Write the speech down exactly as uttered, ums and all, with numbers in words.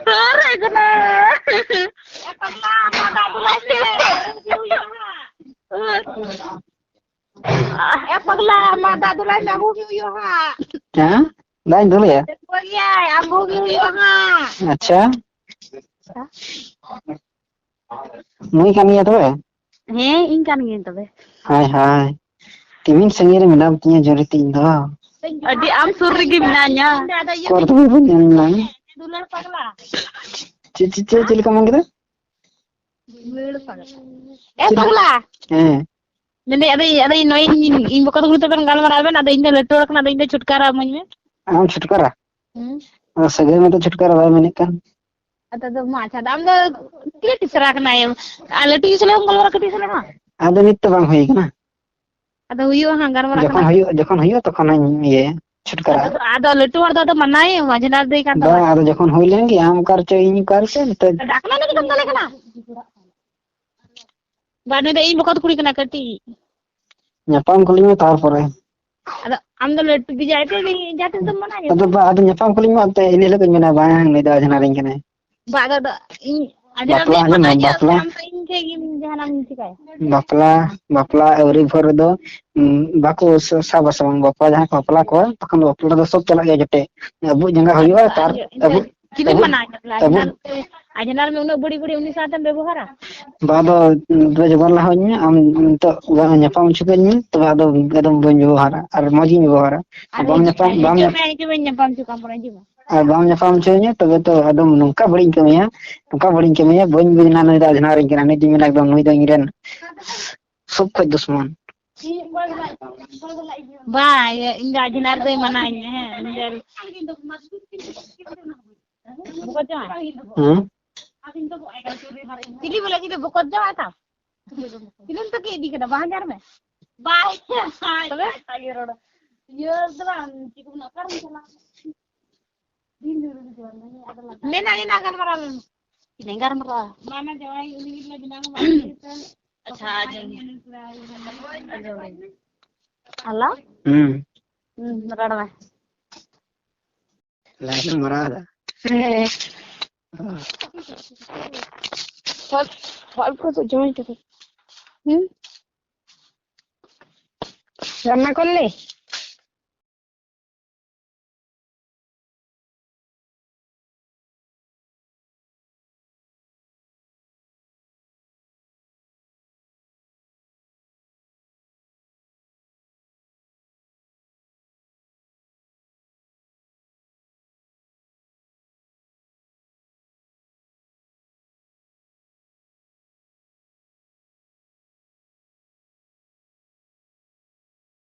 ᱚᱨᱮ ᱠᱟᱱᱟ᱾ ᱮ ᱯᱟᱜᱽᱞᱟ, ᱢᱟ ᱫᱟᱜ ᱫᱩᱞᱟᱭ ᱢᱮ, ᱟᱵᱚ ᱜᱮ ᱦᱩᱭᱩᱜᱼᱟ ᱦᱟᱸᱜ᱾ ᱦᱮᱸ? ᱫᱟᱜ ᱤᱧ ᱫᱩᱞᱟᱭᱟ? ᱪᱮᱫ ᱠᱚ ᱞᱟᱹᱭᱟ, ᱟᱵᱚ ᱜᱮ ᱦᱩᱭᱩᱜᱼᱟ ᱦᱟᱸᱜ᱾ ᱟᱪᱪᱷᱟ᱾ ᱱᱩᱭ ᱠᱟᱱ ᱜᱮᱭᱟ ᱛᱚᱵᱮ? ᱦᱮᱸ, ᱤᱧ ᱠᱟᱱ ᱜᱤᱭᱟᱹᱧ ᱛᱚᱵᱮ᱾ ᱦᱟᱭ, ᱦᱟᱭ᱾ ᱛᱤᱢᱤᱱ ᱥᱟᱺᱜᱤᱧ ᱨᱮ ᱢᱮᱱᱟᱢ ᱛᱤᱧᱟ ᱡᱩᱨᱤ ᱛᱤᱧ ᱫᱚ᱾ ᱟᱹᱰᱤ ᱟᱢ ᱥᱩᱨ ᱨᱮᱜᱮ ᱢᱮᱱᱟᱧᱟ᱾ ᱚᱠᱚᱨ ᱛᱚᱵᱮ ᱵᱟᱹᱧ ᱧᱮᱞ ᱧᱟᱢ᱾ ᱫᱩᱞᱟᱹᱲ ᱯᱟᱜᱽᱞᱟ᱾ ᱪᱮᱫ, ᱪᱮᱫ, ᱪᱮᱫ, ᱪᱮᱫ ᱞᱮᱠᱟ ᱢᱮᱱ ᱠᱮᱫᱟ? ᱫᱩᱞᱟᱹᱲ ᱯᱟᱜᱽᱞᱟ᱾ ᱮ ᱯᱟᱜᱽᱞᱟ᱾ ᱦᱮᱸ᱾ ᱢᱮᱱᱫᱟᱹᱧ, ᱟᱫᱚ, ᱟᱫᱚ ᱱᱚᱜᱼᱚᱭ ᱤᱧ, ᱤᱧ ᱵᱚᱠᱚ ᱛᱟᱠᱚ ᱛᱟᱵᱮᱱ ᱜᱟᱞᱢᱟᱨᱟᱣ ᱵᱮᱱ, ᱟᱫᱚ ᱤᱧ ᱫᱚ ᱞᱟᱹᱴᱩ ᱦᱚᱲ ᱠᱟᱱᱟ, ᱟᱫᱚ ᱤᱧ ᱫᱚ ᱪᱷᱩᱴᱠᱟᱨᱟ ᱤᱢᱟᱹᱧ ᱢᱮ᱾ ᱟᱢ ᱪᱷᱩᱴᱠᱟᱨᱟ? ᱦᱩᱸ᱾ ᱟᱫᱚ ᱥᱟᱹᱜᱟᱹᱭ ᱢᱟᱛᱚ ᱪᱷᱩᱴᱠᱟᱨᱟ ᱵᱟᱭ ᱢᱮᱱᱮᱫ ᱠᱟᱱ᱾ ᱟᱫᱚ, ᱟᱫᱚ ᱢᱟ, ᱟᱪᱪᱷᱟ, ᱟᱫᱚ ᱟᱢ ᱫᱚ ᱪᱤᱞᱤ ᱴᱤᱪᱟᱨᱟ ᱠᱟᱱᱟᱭᱮᱢ? ᱟᱨ ᱞᱟᱹᱴᱩ ᱤᱧ ᱥᱟᱞᱟᱜ ᱮᱢ ᱜᱟᱞᱢᱟᱨᱟᱣ ᱠᱟᱹᱴᱤᱡ ᱥᱟᱞᱟᱜ ᱢᱟ᱾ ᱟᱫᱚ ᱱᱤᱛ ᱛᱚ ᱵᱟᱝ ᱦᱩᱭ ᱠᱟᱱᱟ᱾ ᱟᱫᱚ ᱦᱩᱭᱩᱜᱼᱟ ᱦᱟᱸᱜ, ᱜᱟᱞᱢᱟᱨᱟᱜ ᱡᱚᱠᱷᱚᱱ ᱠᱟᱱᱟ᱾ ᱦᱩᱭᱩᱜ, ᱡᱚᱠᱷᱚᱱ ᱦᱩᱭᱩᱜᱼᱟ, ᱛᱚᱠᱷᱚᱱ ᱤᱧ ᱤᱭᱟᱹᱭᱟ, ᱪᱷᱩᱴᱠᱟᱨᱟ᱾ ᱟᱫᱚ, ᱟᱫᱚ ᱞᱟᱹᱴᱩ ᱦᱚᱲ ᱫᱚ ᱟᱫᱚ ᱢᱟᱱᱟᱭᱮᱢ, ᱢᱟᱹᱡᱷᱤ ᱱᱟᱨ ᱫᱟᱹᱭ ᱠᱟᱱ ᱵᱟᱝ, ᱛᱟᱢᱟ᱾ ᱟᱫᱚ ᱡᱚᱠᱷᱚᱱ ᱦᱩᱭ ᱞᱮᱱ ᱜᱮ, ᱟᱢ ᱚᱠᱟ ᱨᱮᱪᱚ, ᱤᱧ ᱚᱠᱟ ᱨᱮᱪᱚ, ᱱᱤᱛᱚᱜ ᱰᱟᱠᱞᱟ ᱞᱟᱹᱜᱤᱫ ᱮᱢ ᱛᱟᱞᱮ ᱠᱟᱱᱟ? ᱵᱟ, ᱱᱩᱭ ᱫᱚ ᱤᱧ ᱵᱚᱠᱚᱛ ᱠᱩᱲᱤ ᱠᱟᱱᱟ, ᱠᱟᱹᱴᱤᱡ᱾ ᱧᱟᱯᱟᱢ ᱠᱩᱞᱤᱧ ᱢᱮ ᱛᱟᱨᱯᱚᱨᱮ᱾ ᱟᱫᱚ ᱟᱢ ᱫᱚ ᱞᱟᱹᱴᱩ ᱵᱤᱡᱟᱭ ᱛᱮ ᱡᱟᱦᱟᱸ ᱛᱤᱥ ᱫᱚᱢ ᱢᱟᱱᱟ ᱜᱮᱭᱟ᱾ ᱟᱫᱚ ᱵᱟ, ᱟᱫᱚ ᱧᱟᱯᱟᱢ ᱠᱩᱞᱤᱧ ᱢᱮ, ᱚᱱᱛᱮ ᱤᱱᱟᱹ ᱦᱤᱞᱳᱜ ᱜᱤᱧ ᱢᱮᱱᱟ, ᱵᱟᱝ, ᱱᱩᱭ ᱫᱚ ᱟᱡᱷᱱᱟᱨᱤᱧ ᱠᱟᱱᱟᱭ᱾ ᱵᱟ, ᱟᱫᱚ, ᱟᱫᱚ ᱤᱧ ᱟᱡᱷᱱᱟᱨ ᱵᱟᱯᱞᱟ ᱫᱚᱧ ᱟᱸᱡᱚᱢ ᱢᱟᱱᱟ ᱢᱮ, ᱜᱮᱭᱟ, ᱵᱟᱯᱞᱟ᱾ ᱟᱢ ᱫᱚ ᱤᱧ ᱴᱷᱮᱡ ᱜᱮᱢ ᱡᱟᱦᱟᱱᱟᱜ ᱮᱢ ᱪᱤᱠᱟᱹᱭᱟ᱾ ᱵᱟᱯᱞᱟ, ᱵᱟᱯᱞᱟ ᱟᱹᱣᱨᱤ ᱵᱷᱳᱨ ᱨᱮᱫᱚ, ᱩᱸ, ᱵᱟᱠᱚ ᱥᱟ-, ᱥᱟᱵᱟ ᱥᱮ ᱵᱟᱝ? ᱵᱟᱯᱞᱟ ᱡᱟᱦᱟᱸᱭ ᱠᱚ ᱵᱟᱯᱞᱟ ᱠᱚᱣᱟ, ᱛᱚᱠᱷᱚᱱ ᱫᱚ ᱵᱟᱯᱞᱟ ᱨᱮᱫᱚ ᱥᱚᱵ ᱪᱟᱞᱟᱜ ᱜᱮᱭᱟ ᱡᱚᱴᱮ᱾ ᱟᱵᱚ ᱡᱟᱸᱜᱟ ᱦᱩᱭᱩᱜᱼᱟ, ᱟᱫᱚ ᱛᱟᱨ ᱤᱧ ᱫᱚ ᱟᱵᱚ, ᱪᱮᱫ ᱮᱢ ᱟᱵᱚ, ᱢᱟᱱᱟ ᱟᱡᱷᱱᱟᱨ ᱟᱵᱚ ᱞᱮ? ᱟᱡᱷᱱᱟᱨ ᱢᱮ, ᱩᱱᱟᱹᱜ ᱵᱟᱹᱲᱤᱡ ᱵᱟᱹᱲᱤᱡ ᱩᱱᱤ ᱥᱟᱶᱛᱮᱢ ᱵᱮᱵᱚᱦᱟᱨᱟ? ᱵᱟ, ᱟᱫᱚ ᱛᱚᱵᱮ ᱡᱚᱵᱟᱱ ᱞᱟᱦᱟᱣᱟᱹᱧ ᱢᱮ, ᱟᱢ ᱱᱤᱛᱚᱜ ᱧᱟᱯᱟᱢ ᱦᱚᱪᱚ ᱠᱟᱹᱧ ᱢᱮ, ᱛᱚᱵᱮ ᱟᱫᱚ ᱮᱠᱫᱚᱢ ᱵᱟᱹᱧ ᱵᱮᱵᱚᱦᱟᱨᱟ, ᱟᱨ ᱢᱚᱡᱽ ᱜᱤᱧ ᱵᱮᱵᱚᱦᱟᱨᱟ᱾ ᱟᱨ ᱵᱟᱢ ᱦᱤᱡᱩᱜ ᱧᱟᱯᱟᱢ, ᱢᱮ, ᱵᱟᱢ ᱦᱤᱡᱩᱜ ᱧᱟᱯ-, ᱢᱮ, ᱦᱤᱡᱩᱜ ᱢᱮ, ᱧᱟᱯᱟᱢ ᱦᱚᱪᱚ ᱠᱚᱣᱟ ᱯᱚᱨᱮ, ᱦᱤᱡᱩᱜ ᱢᱮ᱾ ᱟᱨ ᱵᱟᱢ ᱧᱟᱯᱟᱢ ᱦᱚᱪᱚᱧᱟ, ᱛᱚᱵᱮ ᱛᱚ ᱟᱫᱚᱢ ᱱᱚᱝᱠᱟ ᱵᱟᱹᱲᱤᱡ ᱤᱧ ᱠᱟᱹᱢᱤᱭᱟ, ᱱᱚᱝᱠᱟ ᱵᱟᱹᱲᱤᱡ ᱤᱧ ᱠᱟᱹᱢᱤᱭᱟ, ᱵᱟᱹᱧ ᱢᱮᱱᱟ ᱱᱩᱭ ᱫᱚ ᱟᱡᱷᱱᱟᱨᱤᱧ ᱠᱟᱱᱟ, ᱱᱩᱭ ᱫᱚ ᱤᱧ ᱨᱮᱱ ᱥᱚᱵ ᱠᱷᱚᱡ ᱫᱩᱥᱢᱚᱱ᱾ ᱵᱟ, ᱤᱭᱟᱹ, ᱤᱧ ᱫᱚ ᱟᱡᱷᱱᱟᱨ ᱫᱚᱭ ᱢᱟᱱᱟᱧᱟ, ᱦᱮᱸ, ᱤᱧ ᱫᱚ ᱵᱚᱠᱚᱛ ᱡᱟᱶᱟᱭ᱾ ᱦᱮᱸ? ᱪᱤᱞᱤ ᱵᱚᱞᱮ, ᱪᱤᱞᱤ ᱵᱚᱠᱚᱛ ᱡᱟᱶᱟᱭ ᱛᱟᱢ? ᱛᱤᱱᱟᱹᱜ ᱛᱮ ᱤᱫᱤ ᱠᱟᱫᱟ? ᱵᱟᱝ ᱦᱟᱡᱟᱨ ᱢᱮ? ᱵᱟᱭ, ᱛᱚᱵᱮ? ᱤᱭᱟᱹ ᱨᱚᱲ, ᱤᱭᱟᱹ ᱫᱚ ᱵᱟᱝ, ᱪᱮᱫ ᱠᱚ ᱢᱮᱱᱟ, ᱚᱠᱟᱨᱮᱢ ᱪᱟᱞᱟᱜ? ᱢᱮᱱᱟᱜ, ᱢᱮᱱᱟᱜ, ᱜᱟᱞᱢᱟᱨᱟᱣ ᱞᱮᱱ᱾ ᱛᱤᱱᱟᱹᱜ ᱜᱟᱞᱢᱟᱨᱟᱣ? ᱢᱟᱱᱮ ᱡᱟᱶᱟᱭ ᱩᱱᱤ ᱜᱮᱞᱮ ᱵᱮᱱᱟᱣ ᱟᱢᱟ᱾ ᱟᱪᱪᱷᱟ, ᱟᱸᱡᱚᱢ᱾ ᱟᱸᱡᱚᱢ᱾ ᱦᱮᱞᱳ? ᱦᱩᱸ᱾ ᱦᱩᱸ, ᱨᱚᱲ ᱢᱮ᱾ ᱞᱟᱭᱤᱱ ᱢᱟᱨᱟᱣ ᱫᱟ᱾ ᱦᱮᱸ᱾ ᱯᱷᱚᱞ ᱯᱷᱚᱞ ᱠᱚ ᱫᱚ ᱡᱚᱢᱟᱹᱧ ᱠᱟᱱᱟ᱾ ᱦᱩᱸ᱾ রান্না করলে?